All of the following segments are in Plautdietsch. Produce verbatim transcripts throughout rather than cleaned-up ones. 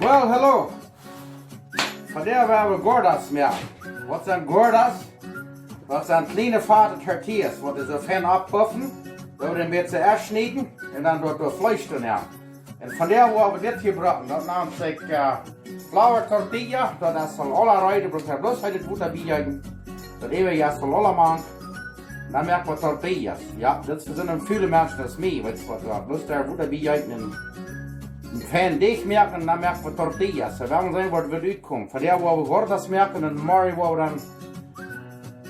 Well, hello. Vondoag woa wie gordas moaken. Waut sent gordas? Daut sent kjliene fate tortillas, waut wie soo fein oppuften, daut wie een bät aufschnieden un dan doa daut Fleesch nenn. Un vondoag woa wie dit hia brucken. Daut nant sikj, äh, flour tortilla. Daut es aul aule reed, bruck wie bloos dit Wota biejeeten. Daut äwje es aul aule mank. Dan moak wie tortillas. Jo, dit sent väle Menschen aus mie, weetst waut, doa bloos dit Wota biejeeten un een fein Deajch moaken, dan moak wie tortillas. Soo, wie woaren seenen waut doa rutkomt. Vondoag woa wie gordas moaken un morjen woa wie dan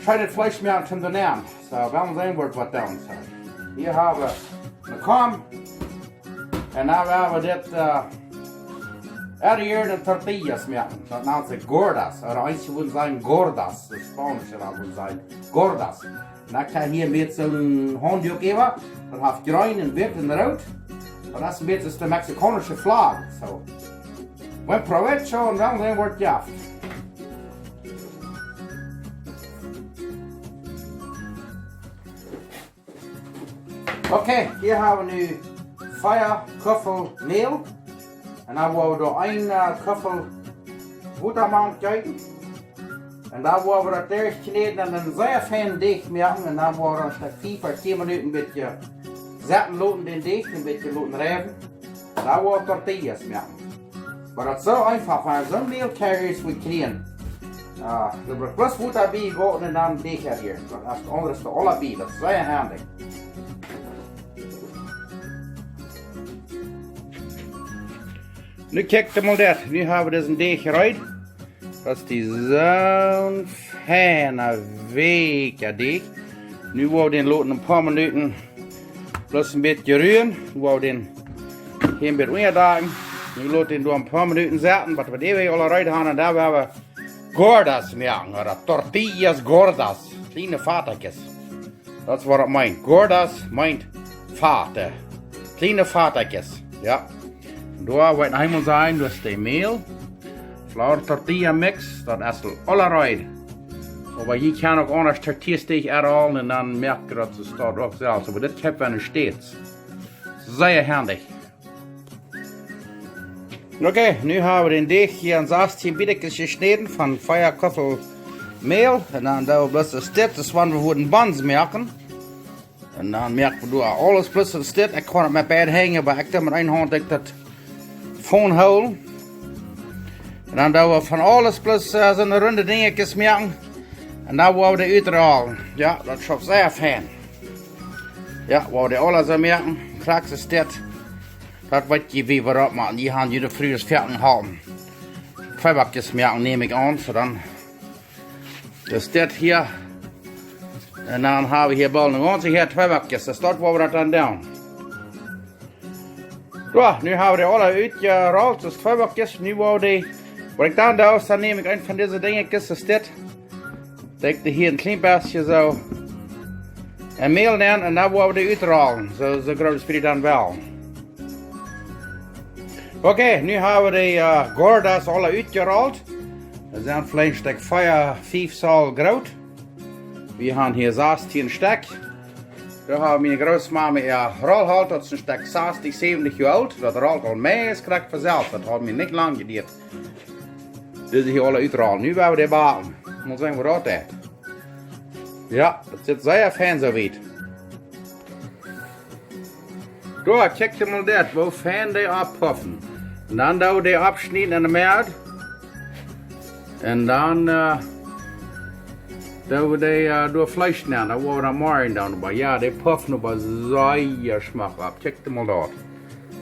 scheenet Fleesch moaken toom doa nenn. Soo, wie woaren seenen waut doa rutkomt. Soo, hia hab wie eene Kom. Un dan woa wie dit, äh, hia de tortillas moaken. Daut nant sikj gordas. Ooda eenje wudden sajen gordas. De Spaunsche dan wudden sajen gordas. Un dan kjrie wie hia een bät soon Haundduak äwa. Daut haft jreen un witt un root. Daut es een bät aus de mexikaunsche Flagg. Soo. Buen provecho un dan seenen waut, jo. Okay, hia hab wie nu vea Kuffel Mäl. Un dan woa wie doa een, äh, Kuffel Wota mank jeeten. Un dan woa wie daut derchkjnäden un een sea feinen Deajch moaken. Un dan woa wie daut fa fief ooda tieen Minuten een bät sitten loten, dän Deajch een bät loten reifen. Dan woa wie tortillas moaken. Oba daut es soo eefach, wan wie soon Mäl kjrieen, wie kjrieen. Jo, doa woat bloos Wota bie jegoten un dan Deajch hia. Daut es daut aundre, daut aula bie. Daut es sea haundich. Nu kjikj mol dit. Nu hab wie disen Deajch reed. Daut es soon feina, weekja Deajch. Nu woa wie dän loten een poa Minuten bloos een bät ruen. Nu woa wie dän hia een bät unjadakjen. Nu lot dän doa een poa Minuten sitten, waut wie doa äwje aul reed haben. Un dan woa wie gordas moaken, ooda tortillas gordas. Kjliene Fatakjes. Daut es waut daut meent. Gordas meent fate. Kjliene Fatakjes. Jo. Doa woa wie eemol seenen, daut es de Mäl. Flour tortilla mix, daut es aul reed. Oba jie kjennen uk aundasch Tortillas doa rutholen un dan moakt jie daut soo uk selfst. Oba dit kjeept wie nu steeds. Sea haundich. Okay, nu hab wie dän Deajch hia en sastieen Bätjes jeschnäden von vea Kuffel Mäl. Un dan doo wie bloos daut dit, daut es wan wie wudden Buns moaken. Un dan moak wie doa aules bloos daut dit. Ekj kaun daut met beid Henj, oba ekj doo met eene Haunt, ekj daut von hoolen. Un dan doo wie von aules bloos, äh, soone runde Dinjakjes moaken. Un dan woa wie dee utrolen. Jo, daut schauft sea fein. Jo, woa wie dee aula soo moaken. Krakjt soo dit. Daut woa jie wada oppmoaken. Jie haben june Frues foaken halpen. Tweebakjes moaken, näm ekj aun, soo dan. Daut es dit hia. Un dan hab wie hia boolt noch gaunz hia Tweebakjes. Daut es daut, woo wie daut dan doonen. Jo, nu hab wie dee aula utjerolt, daut es Tweebakjes. Nu woa wie dee, waut ekj dan doo, es dan näm ekj eent von dise Dinjakjes, daut es dit. Doo ekj dee hia een kjlien bät soo en Mäl nenn un dan woa wie dee utrolen. Soo, soo groot aus wie dee dan wellen. Okay, nu hab wie dee, äh, gordas aula utjerolt. Daut sent veleicht een Stekj vea, fief Zoll groot. Wie haben hia sastieen Stekj. Doa haft miene Grootmame äa Rollholt, daut es een Stekj sastich, säwentich Joa oolt. Daut rolt aul meist krakjt von selfst. Daut haft mie nich lang jedieet. Dit es hia aula utrolen. Nu woa wie dee baken. Mol seenen waut daut deit. Jo, daut sitt sea fein soo wiet. Doa, kjikj mol dit, woo fein dee oppufft. Un dan doo wie dee oppschnieden en de Med. Un dan, äh, doo wie dee, äh, doa Fleesch nenn. Dan woa wie dan morjen doonen. Oba jo, dee pufft oba sea schmock opp. Kjikj mol daut.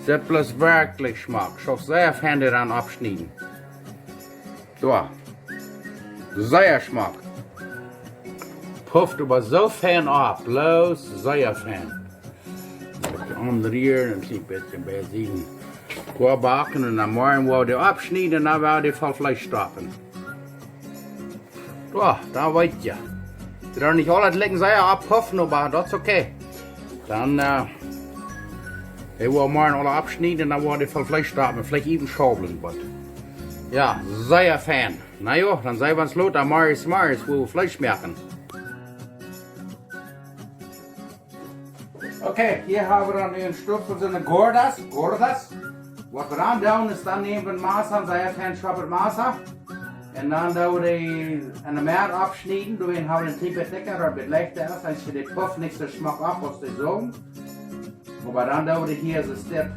Sitt bloos werkjlich schmock. Soo sea fein dee dan oppschnieden. Doa. Sea schmock. Pufft oba soo fein opp, bloos sea fein. Bät aunrieren, een kjlien bät bie sieden. Doa backen un dan morjen woa wie dee oppschnieden un dan woa wie dee voll Fleesch stoppen. Doa, dan weet jie. Dee woaren nich aula jlikj sea oppufft, oba daut es okay. Dan, äh, ekj woa morjen aula oppschnieden un dan woa wie dee voll Fleesch stoppen, veleicht iewen schaublen, oba jo, sea fein. Na jo, dan seenen wie ons lota, morjen, morjen, woo wie Fleesch moaken. Okay, hia hab wie dan nu een Stekj von soone gordas, gordas. Waut wie dan doonen es, dan näm wie een Massa, een sea fein scharpet Massa. Un dan doo wie dee enne Medd aufschnieden, doawäajen hab wie een kjlien bät dikja, daut daut bät leichta es, dan es de Puff nich soo schmock opp aus de Soagen. Oba dan doo wie hia soo dit,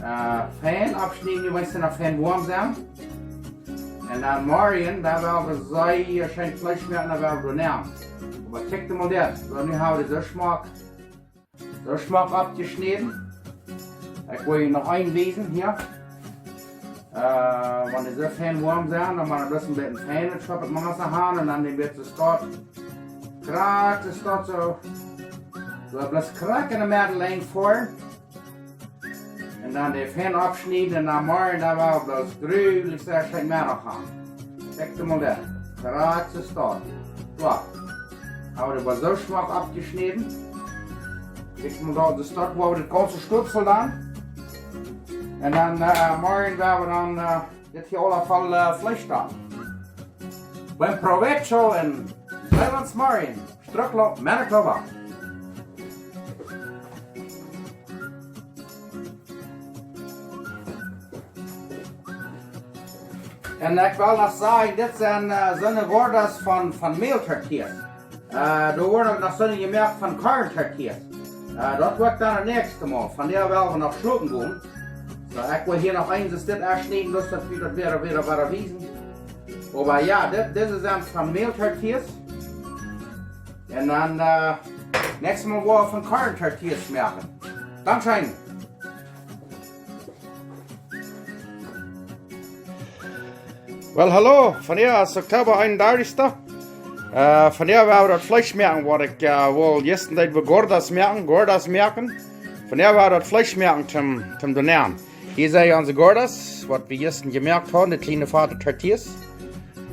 äh, fein aufschnieden, du weetst, noch fein woam sennen. Un dan morjen, dan woa wie sea scheen Fleesch moaken, dan woa wie doa nämen. Oba kjikj mol dit, soo nu hab wie dee soo schmock, soo schmock aufjeschnäden. Ekj well junt noch eent wiesen hia. Äh, wan dee soo fein woam sent, dan mott eena bloos een bät feinet Schoppen Massa haben un dan dee bät soo stoakj. Krakjt soo stoakj soo. Soo bloos krakjt enne Medd lang foaren. Un dan dee fein aufschnieden un dan morjen dan woa wie bloos grulich sea scheen Meddach haben. Kjikj mol doa. Krakjt soo stoakj. Soo. Hab wie dee soo schmock aufjeschnäden. Kjikj mol doa, soo stoakj woa wie daut gaunze Stutzel dan. Un dan, äh, morjen woa wie dan, äh, dit hia aula voll, äh, Fleesch dan. Buen provecho un see ons morjen. Strucklo, Manitoba. Un ekj well noch sajen, dit sent, äh, soone gordas von, von Mäl-Tortillas. Äh, doa woaren uk noch soone jemoakt von Korn-Tortillas. Äh, daut woa ekj dan daut näakjste Mol. Vondoag well wie noch schlopen gonen. Soo, ekj well hia noch eent soo dit aufschnieden, daut wie daut wada, wada, wada wiesen. Oba jo, dit, dise sent von Mäl-Tortillas. Un dan, äh, näakjstet Mol woa wie von Korn-Tortillas moaken. Dankscheen. Well, hallo, vondoag es Oktoba eenundartichste. Äh, vondoag woa wie daut Fleesch moaken, waut ekj, äh, well, jistren deed wie gordas moaken, gordas moaken. Vondoag woa wie daut Fleesch moaken toom, toom donen. Hia sent onse gordas, waut wie jistren jemoakt haben, de kjliene fate Tortillas.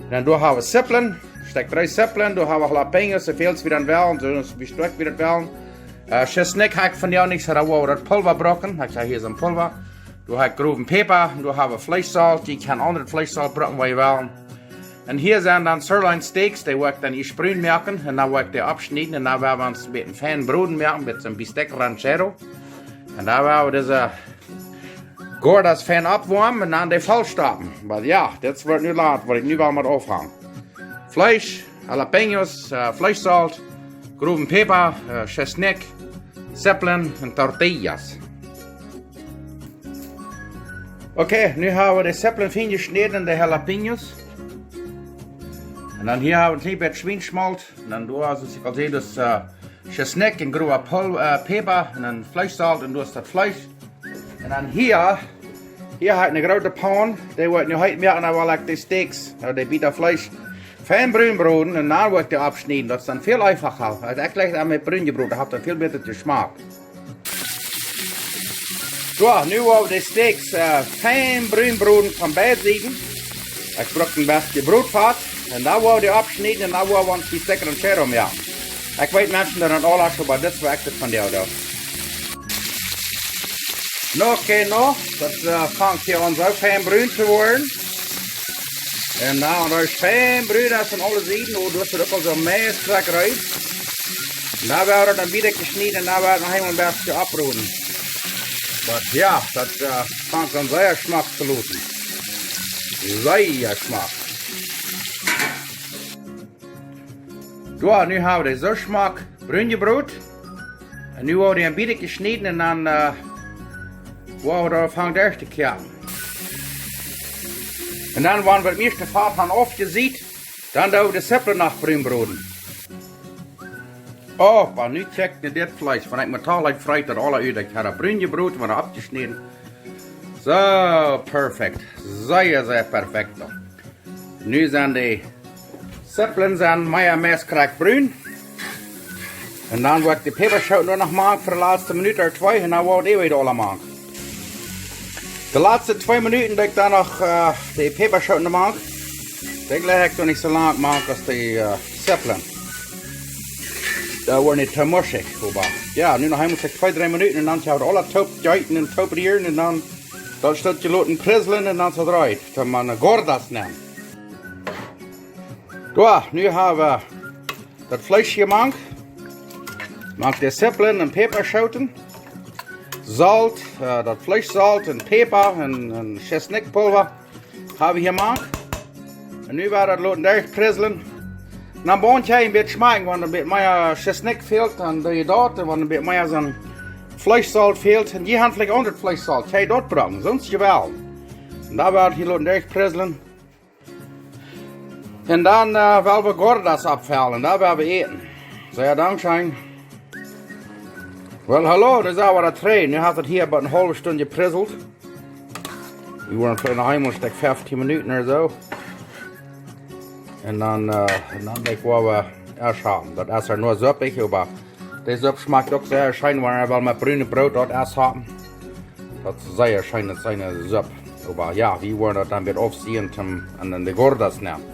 Un dan doa hab wie Zippeln, Stekj dree Zippeln, doa hab wie jalapeños, soo väl aus wie dan wellen, soo aus wie stoakj wie daut wellen. Äh, Tschesnikj hab ekj vondoag nich, soo daut woa wie daut Pulva brucken. Ekj hab hia soon Pulva. Doa hab ekj growen Päpa, doa hab wie Fleeschsolt, jie kjennen aundret Fleeschsolt brucken, waut jie wellen. Un hia sent dan Sirloin Steaks, dee woa ekj dan ieescht brun moaken, un dan woa ekj dee aufschnieden, un dan woa wie ons een bät fein brun moaken, met soon Bistec Ranchero. Un dan woa wie dise gordas fein oppwoamen un dan dee voll stoppen. Oba jo, dit woat nu lat, waut ekj nu woa met aunfangen. Fleesch, jalapeños, äh, Fleeschsolt, growen Päpa, äh, Tschesnikj, Zippeln un Tortillas. Okay, nu hab wie de Zippeln fein jeschnäden un de jalapeños. Un dan hia hab wie een kjlien bät Schwienschmolt. Un dan doa, soo aus ekj aul säd, daut, äh, Tschesnikj un growa Pul-, äh, Päpa un dan Fleeschsolt un doa es daut Fleesch. Un dan hia, hia hab ekj eene groote Paun, dee woa ekj nu heet moaken, dan woa ekj de Steaks, äh, de Bieed Fleesch, fein brun broden un dan woa ekj dee aufschnieden. Daut es dan väl eefacha. Aus ekj jlikj aun met brun jebroden, daut haft dan väl bäta Jeschmak. Soo, nu woa wie de Steaks, äh, fein brun broden von beid Sieden. Ekj bruck een bät Brotfat. Un dan woa wie dee aufschnieden un dan woa wie ons dee Steaks Ranchero moaken. Ekj weet, Menschen, daut daut aul es, oba dit es waut ekj daut vondoag doo. No, okay, no. Daut, äh, fangt hia aun soo fein brun to woaren. Un dan, daut es fein brun, daut es aun aule Sieden. Oh, daut es uk aul soo meist jlikj reed. Un dan woa wie daut dan wada jeschnäden un dan woa wie daut noch eemol een bät aufroden. Oba jo, daut, äh, fangt aun sea schmock to looten. Sea schmock. Jo, nu hab wie dee soo schmock brun jebroden. Un nu woa wie dee een bät jeschnäden un dan, äh, woa wie daut aunfangen derchtokoaken. Un dan, wan wie daut mieeschte Fat haben aufjesiet, dan doo wie de Zippeln noch brun broden. Oh, oba nu kjikj no dit Fleesch, wan ekj mie toolich frei daut aule ut, ekj hab daut brun jebroden, wan aufjeschnäden. Soo, perfekt. Sea, sea perfekt. Nu sent de Zippeln sent mea meist krakjt brun. Un dan woa ekj de Päpaschooten nu noch moaken fa de latste Minut ooda twee un dan woa wie dee wada aula moaken. De latste twee Minuten doo ekj dan noch, äh, de Päpaschooten moaken. Dan jlikj ekj doa nich soo lang moaken aus de, äh, Zippeln. Daut woat nich too muschich, oba jo, nu noch eemol soo twee, dree Minuten un dan woa wie aula toop jeeten un toop rieren un dan daut Stekj loten krislen un dan es daut reed. Dan mau gordas nämen. Jo, nu hab wie daut Fleesch hia mank. Mank de Zippeln un Päpaschooten. Solt, äh, daut Fleesch Solt un Päpa un, un Schisnikjpulwa hab wie hia mank. Un nu woa wie daut loten derchprislen. Un dan woa wie een bät schmakjen, wan een bät mea Schisnikj fält, dan doo jie daut. Un wan een bät mea soon Fleesch Solt fält, un jie haben veleicht aundret Fleesch Solt, kjenn jie daut brucken, soont jie wellen. Un dan woa wie daut hia loten derchprislen. Un dan, äh, woa wie gordas oppfellen, dan woa wie äten. Sea dankscheen. Well, hallo, daut es oba daut Train. Nu haft daut hia bie eene haulwe Stund jepriselt. Wie woaren veleicht noch eemol een Stekj feftieen Minuten ooda soo. Un dan, äh, un dan denkj ekj woa wie ieescht haben. Daut es nu suppich, oba dee Supp schmakjt uk sea scheen, wan wie met brunet Broot daut ieescht haben. Daut es sea scheen, daut es eene Supp. Oba jo, wie woaren daut dan wada aufseenen un dan de gordas nämen.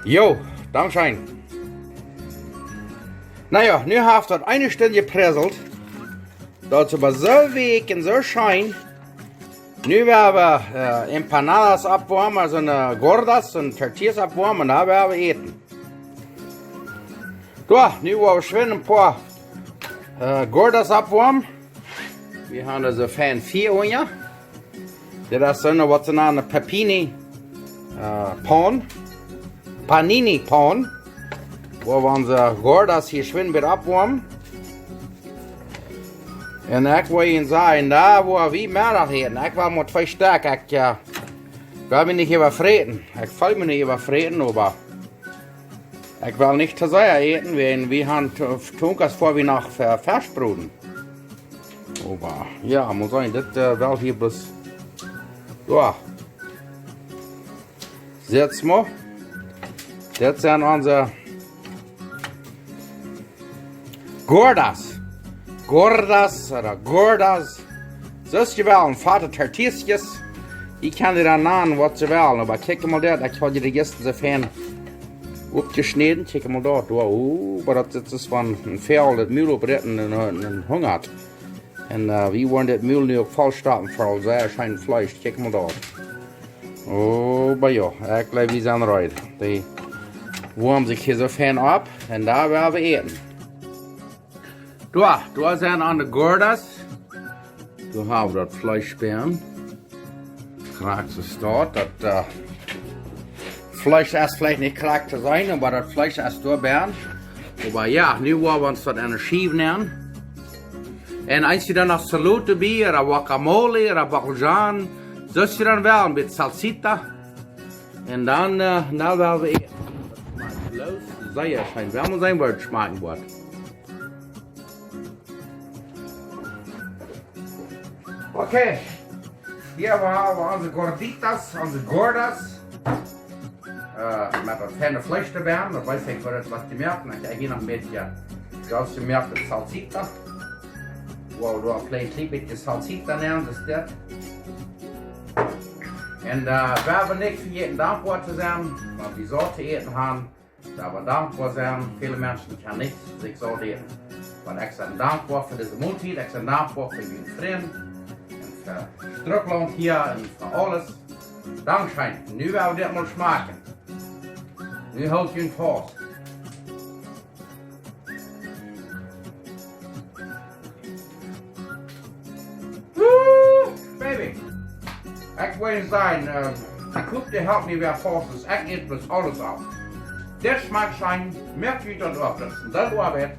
Jo, dankscheen. Na jo, nu haft daut eene Stund jepriselt. Daut es oba soo weekj un soo scheen. Nu woa wie, äh, empanadas oppwoamen, aulsoo, äh, gordas un tortillas oppwoamen, un dan woa wie äten. Jo, nu woa wie schwind een poa, äh, gordas oppwoamen. Wie haben doa soo fein Fia unja. Dit es soo waut see nanen Papini, äh, Paun. Panini Paun. Woa wie onse gordas hia schwind wada oppwoamen. Un ekj well junt sajen, doa woa wie Meddach äten. Ekj well mau twee Stekj. Ekj, äh, well mie nich äwafräten. Ekj well mie nich äwafräten, oba ekj well nich too sea äten, wiels wie haben to-, Tunkas fa wie noch ver-, Fesch broden. Oba jo, mott sennen, dit, äh, well hia bloos. Jo. Sitt mol. Dit sent onse gordas. Gordas, ooda gordas. Soo aus jie wellen, fate Tortillas. Jie kjennen dee dan nanen waut jie wellen, oba kjikj mol daut, ekj haud dee jistren soo fein oppjeschnäden. Kjikj mol daut, wow, oba daut, daut es von een Fäl, daut Mul oppritten un, un, un hungat. Un, äh, wie woaren dit Mul nu uk vollstoppen, fa aul sea scheen Fleesch. Kjikj mol daut. Oba jo, ekj jleew, wie sent reed. Dee woamen sikj hia soo fein opp un dan woa wie äten. Doa, doa sent onse gordas. Doa hab wie daut Fleesch bie. Krakjt soo aus daut. Daut, äh, Fleesch es veleicht nich krakjt to seenen, oba daut Fleesch es doa bie. Oba jo, nu woa wie ons daut enne Schiew nämen. Un eent dan noch Saloot bie, ooda Guacamole, ooda Bockelzhaan. Soo aus jie dan wellen, met Salsita. Un dan, äh, nu woa wie äten. Daut schmakjt bloos sea scheen. Wie woaren seenen, woo daut schmakjen woat. Okay. Hia haben wie onse gorditas, onse gordas. Äh, met daut feine Fleesch doabie. Daut weet ekj, woo daut woat jemoakt. Un ekj hab hia noch een bät, jo, daut jemoakt met Salsita. Woa wie doa een kjlien bät Salsita nämen, daut es dit. Un, äh, wie haben nich vejäten dankboa to sennen, wan wie saut to äten haben. Doa woa wie dankboa sennen. Väle Menschen kjennen nich sikj saut äten. Oba ekj sie dankboa fa dise Moltiet, ekj sie dankboa fa june Frind un fa Strucklaunt hia un fa aules. Dankscheen. Nu woa wie dit mol schmakjen. Nu hool ekj junt faust. Woo, baby. Ekj well sajen, äh, ekj hop, dee halpt mie wada faust, daut ekj ieescht bloos aules opp. Dit schmakjt scheen, moakt junt daut opp, daut es een Deel Oabeit.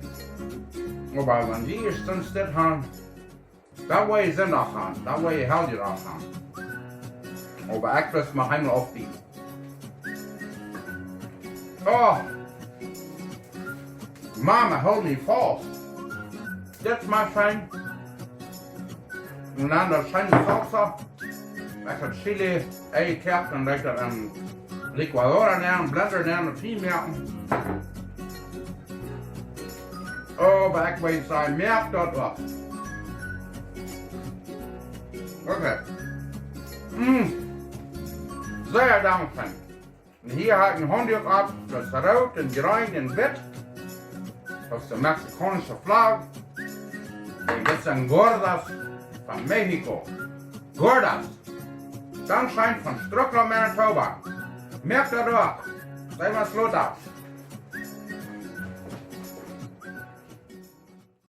Oba wan jie ieescht soont dit haben, dan woa jie Sindach haben, dan woa jie Heljedach haben. Oba ekj bloos mau eemol oppbieten. Oh. Mama, hool mie faust. Dit schmakjt scheen. Un dan daut scheene Salsa. Ekj hab Chili, Ei jekoakt un dan daut en licuadora nämen, Blender nämen un fein moaken. Oh, oba ekj well sajen, moakt daut opp. Okay. Mm. Sea dankscheen. Un hia hab ekj een Haundach opp, daut es root un jreen un witt. Daut es de mexikaunsche Flagg. Un dit sent gordas von Mexiko. Gordas. Dankscheen von Strucklaunt, Manitoba. Moakt daut opp. Saj mau Saloot.